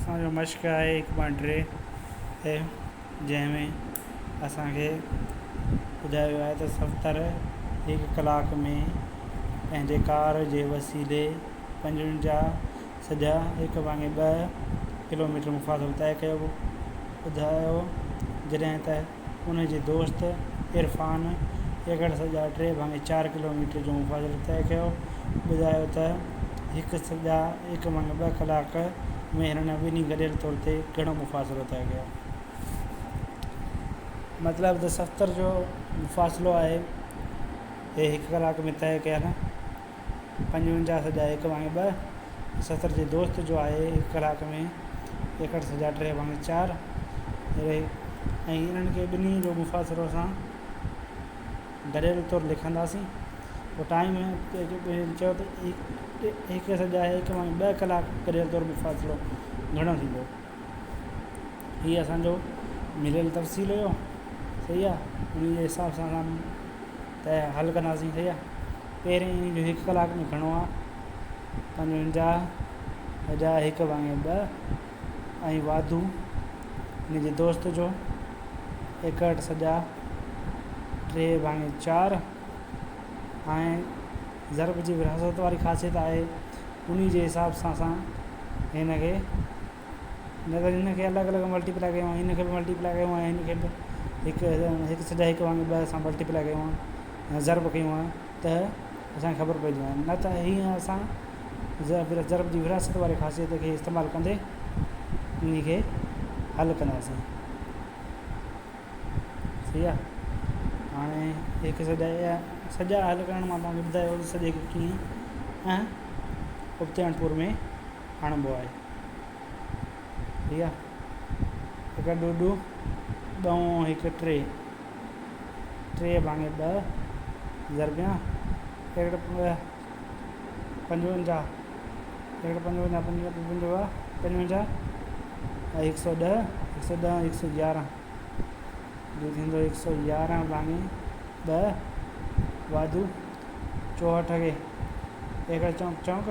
اسان جو مشق آهي هڪ پوائنٽ ٽي تي جنهن ۾ اسان کي ٻڌايو ويو آهي ته صفدر هڪ ڪلاڪ ۾ پنهنجي ڪار جي وسيلي 55 سڄا هڪ ڀاڱي ٻه ڪلوميٽر مفاصلو طئي ڪيو ٻڌايو جڏهن ته ان جي دوست عرفان ايڪهٺ سڄا ٽي ڀاڱي چار ڪلوميٽر جو مفاصلو طئي ڪيو ٻڌايو ته هڪ سڄا هڪ ڀاڱي ٻه ڪلاڪ ۾ هنن ٻنهي گڏيل طور تي گهڻو مفاصلو طئي ڪيو. مطلب ته ستر جو مفاصلو آهي هي هڪ ڪلاڪ ۾ طئي ڪيل 55 سڄا هڪ ڀاڱي ٻه ستر جي دوست جو آهي هڪ ڪلاڪ ۾ ايڪهٺ سڄا ٽي ڀاڱي چار ۽ انهن کي ٻنهي جو مفاصلو اسان گڏيل طور لکنداسين پوء ٽائيم چيو ته هڪ سڄا هڪ ڀاڱي ٻه ڪلاڪ گڏيل طور مفاصلو گهڻو ٿيندو هي اسان جو مليل تفصيل هيو صحيح آهي ان جي حساب سان اسان ته حل ڪنداسين صحيح آهي پهرين جو هڪ ڪلاڪ ۾ گهڻو آهي 55 سڄا هڪ ڀاڱي ٻه ۽ واڌو ان جي دوست جو 61 سڄا ٽي ڀاڱي چار ۽ ضرب جي ورهاست واري خاصيت آهي ان جي حساب سان اسان هن کي نه ته هن کي الڳ الڳ ملٽيپلائي ڪيون هن کي به ملٽيپلائي ڪيون ۽ هن کي به هڪ هڪ سڄا هڪ ڀاڱي ٻه سان ملٽيپلائي ڪيون يا ضرب ڪيون ته اسان کي خبر پئجي وڃي نه ته هيئن اسان ضرب جي وراثت واري خاصيت کي استعمال ڪندي ان کي حل ڪنداسين صحيح آهي هاڻي هڪ سڄا سڄا حل ڪرڻ مان توهان کي ٻڌايو سڄي کي ڪيئن ۽ ابتي اڻپور ۾ آڻبو آهي ٺيڪ آهي هڪ ڏوڏو ٻئون هڪ ٽي ٽي ڀاڱي ٻه ضربيان ايڪڙ 55 ايڪڙ 55 55 55 ۽ 110 110 111 جو ٿيندو 111 ڀاڱي ٻه واڌو 64 کي ايڪڙ چونڪ چونڪ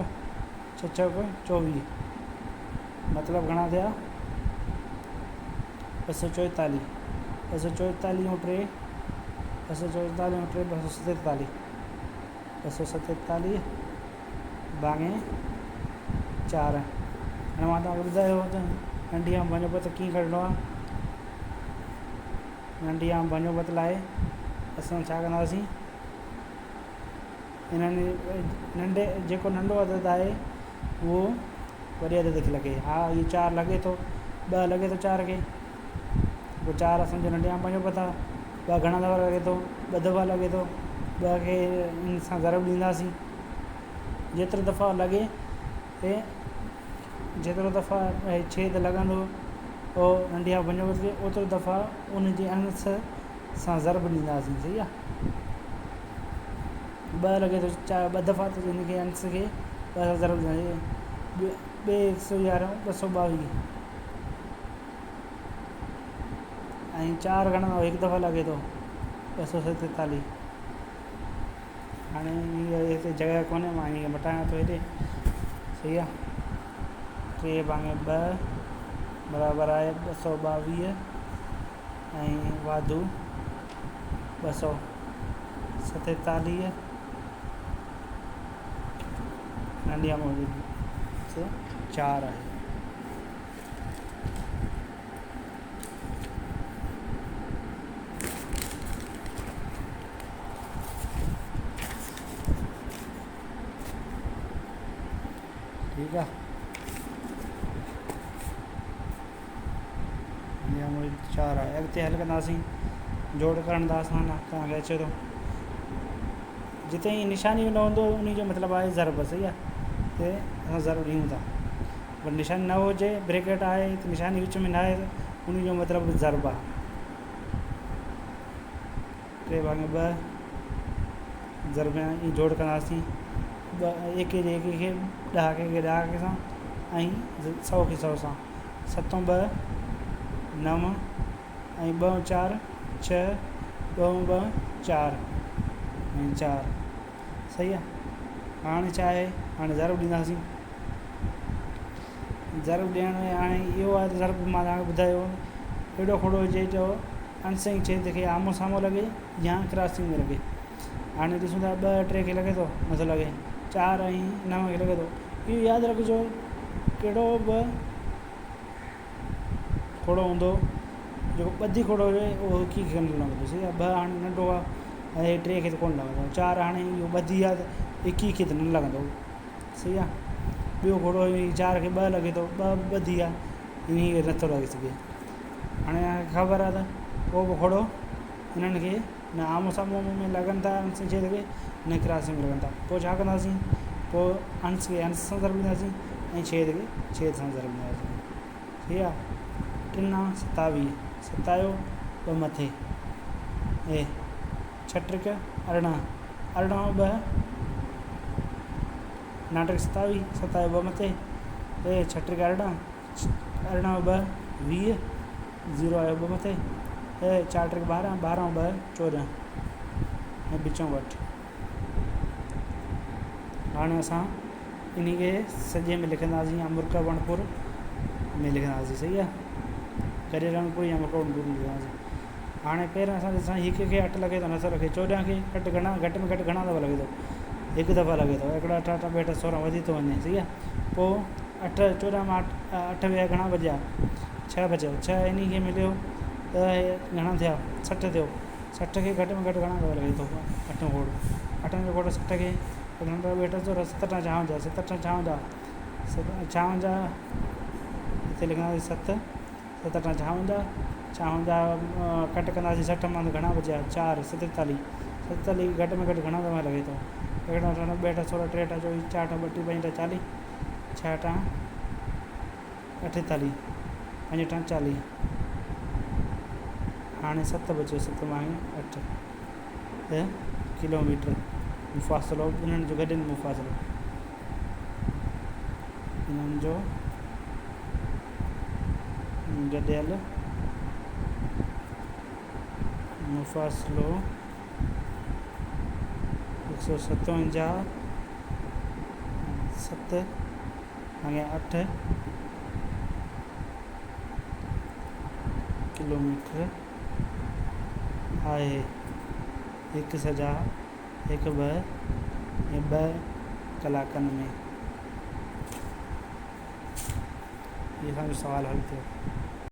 ڇهه چوڪ 24 مطلب گهڻا ٿيا 244 244 ۽ ٽي 244 ۽ ٽي 247 247 ڀاڱي چار هاڻي مان توهان کي ٻڌايو هو ته ننڍي آم ڀڃو پت ڪيئن ڪڍڻو آهي ننڍي آم ڀڃو پت لاء اسان ڇا ڪنداسين انهن ننڍي جيڪو ننڍو عدد آهي اهو وڏي عدد کي لڳي ها هي چار لڳي ٿو ٻه لڳي ٿو چار کي پوء چار اسانجو ننڍي آم پنهنجو پتا ٻه گهڻا دفعا لڳي ٿو ٻه دفعا لڳي ٿو ٻه کي ان سان ضرب ڏينداسين جيترو دفعا لڳي تي جيترو دفعا ڇيد لڳندو اهو ننڍي آم پنهنجو پت کي اوترو دفعا ان جي انس سان ضرب ڏينداسين صحيح آهي ٻه لڳي ٿو چار ٻه دفعا ته هن کي انس کي ٻه سان ضرب ڏينداسين ٻه 111 222 ۽ چار گهڻا هڪ دفعا لڳي ٿو 247. هاڻي هيء هتي جڳهه ڪونهي مان هن کي مٽايان ٿو هيڏي صحيح آهي ٽي ڀاڱي ٻه برابر آهي 222 ۽ واڌو 247 ننڍي موجود چار آهي. ٺيڪ آ چار آهي اڳتي حل ڪنداسين جوڙ ڪرڻ ته آسان آهي توهان کي اچي ٿو جتي هي نشاني نه هوندو ان جو مطلب آهي ضرب صحيح آهي تي اسان ضرب ڏيون ٿا پر نشاني نه هجي بريڪيٽ آهي ته نشاني وچ ۾ نه آهي ته ان جو مطلب ضرب آهي ٽي ڀاڱي ٻه ضرب ائين جوڙ ڪنداسين ٻه ايڪي جي ايڪي کي ڏهاڪي کي ڏهاڪي سان ۽ سؤ کي سؤ سان ستون ٻه نو ۽ ٻه چار ڇهه ٻه ٻه چار ۽ چار صحيح آهي هاڻي ڇا آهي هاڻي ضرب ڏينداسين ضرب ڏيڻ ۾ هاڻي اهو آهي ته ضرب مان توهان کي ٻڌايو اهڙو کوڙو هجي جو انس ۽ ڇيد کي آمهون سامهون لڳي يا ڪراسنگ ۾ لڳي. هاڻي ڏسون ٿا ٻه ٽي کي لڳي ٿو نٿو لڳي چار ۽ نو کي لڳي ٿو. اهو ياد رکجو ڪهڙو به کوڙو هوندو جيڪو ٻڌي کوڙو هجي اهو هڪ ئي کي نه لڳندو صحيح آهي ٻه هاڻي ننڍو آهي ۽ ٽي کي ته ڪونه لڳندو چار هاڻي اهو ٻڌي آهي ته هڪ ئي کي ته نه لڳندو صحيح آهي ٻيو گهوڙو چار کي ٻه لڳي ٿو ٻه به ٻڌي آهي انهي کي نٿو لڳي سگهي هاڻي خبر آهي ته ڪو به گهوڙو انهن کي نه آمهون سامهون ۾ لڳن ٿا انس جي کي نه ڪراسنگ ۾ لڳن ٿا پوء ڇا ڪنداسين پوء انس کي انس سان ضرب ڏينداسين ۽ ڇيد کي ڇيد سان ضرب ڏينداسين صحيح آهي ٽن 27 ستايو ٻه مٿي ۽ ڇهه ٽرڪ 18 18 ٻه نو ٽرڪ 27 ستايو ٻه مٿي ۽ ڇهه ٽرڪ 18 18 ٻه 20 زيرو آيو ٻه مٿي ۽ چار ٽرڪ 12 12 ٻه 14 ۽ بچون اٺ. هاڻي اسان انهي کي سڄي ۾ لکنداسين يا مرڪب اڻپور ۾ لکنداسين صحيح آهي گڏيل اڻپور يا مرڪب اڻپور ۾ لکنداسين هاڻي پهريان اسان ڏسان هڪ کي اٺ لڳي ٿو نٿو لڳي 14 کي اٺ گهڻا گهٽ ۾ گهٽ گهڻا دفعا لڳي ٿو هڪ دفعا لڳي ٿو هڪڙا اٺ اٺ ٻه اٺ 16 وڌي ٿو وڃي صحيح آهي پوء اٺ 14 مان اٺ ويا گهڻا بچيا ڇهه بچيا ڇهه انهي کي مليو ته گهڻا ٿيا 60 ٿيو 60 کي گهٽ ۾ گهٽ گهڻا دفعا لڳي ٿو اٺون گهوڙو اٺن جو گهوڙو 60 کي ٻه اٺ 16 ست اٺ 56 ست اٺ 56 56 هتي لکنداسين ست ست اٺ 56 56 ڪٽ ڪنداسين 60 مان ته گهڻا بچيا چار 47 47 کي گهٽ ۾ گهٽ گهڻا دفعا لڳي ٿو هڪ اٺ 18 ٻه اٺ 16 ٽي اٺ 24 چار اٺ 32 پنج اٺ 40 ڇهه اٺ 48 پنج اٺ 40 هاڻي ست بچيو ست مان اٺ ڪلوميٽر مفاصلو انهن جو گڏيل مفاصلو انهن جو گڏيل مفاصلو 157 7 اٺ ڪلوميٽر آهي. هڪ سزا هڪ ٻه ۽ ٻه ڪلاڪن ۾. هي اسان جو سوال حل ٿيو.